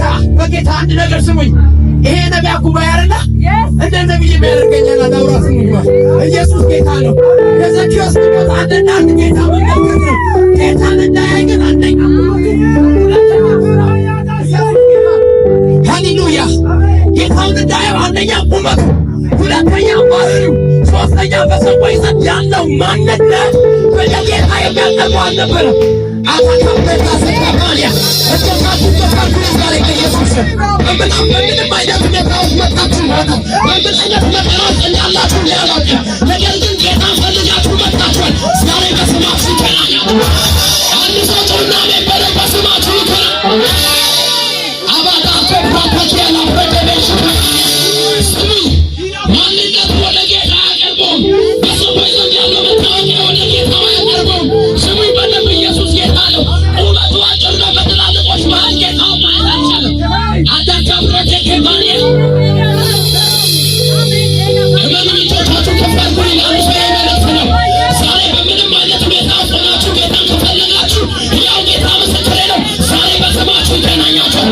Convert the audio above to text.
በጌታ በጌታ አንድ ነገር ስሙኝ። ይሄ ነቢያ ጉባኤ አይደለ? እንደ ነቢይ የሚያደርገኛል አዳውራ ስሙኝ። ኢየሱስ ጌታ ነው። የዘኪዮስ ምኞት አንድና አንድ ጌታ መመልከት ነው። ጌታን እንዳያይ ግን አንደኛ፣ ሃሌሉያ፣ ጌታውን እንዳየው አንደኛ ቁመቱ፣ ሁለተኛ ባህሪው፣ ሶስተኛ በሰዎች ዘንድ ያለው ማንነት ወደ ጌታ የሚያቀርበው አልነበረም። አታካበታ ሰካማንያ እጆቻችሁ ከፍ ዛሬ በኢየሱስ ስም በምንም በምንም አይነት ሁኔታ ውስጥ መጣችሁ ይሆናል። በምን አይነት መከራ ውስጥ እንዳላችሁ እኔ አላውቅም። ነገር ግን ጌታን ፈልጋችሁ መጣችኋል። ዛሬ በስማችሁ ይገናኛል። አንድ ሰው ጩኹና አሜን በለው። በስማችሁ ይገናኛል። አባዳ ኮፕራፓኪያላ ፕረደቤሽ ስሙ፣ ማንነቱ ወደ ጌታ አያቀርበውም። በሰዎች ዘንድ ያለው መታወቂያ ወደ ጌታ አያቀርበውም። ስሙኝ በደንብ፣ ኢየሱስ ጌታ ነው። ቁመቱ አጭር ነው። በትላልቆች መሃል ጌታውን ማየት አልቻለም። አዳካብረቴኬማንያ እመኑ። እጆቻችሁ ከፍ አድርጉልኝ። ለአንድ ሰው መልእክት ነው። ዛሬ በምንም አይነት ሁኔታ ውስጥ ሆናችሁ ጌታን ከፈለጋችሁ ያው ጌታ ምስክሬ ነው። ዛሬ በስማችሁ ይገናኛችኋል።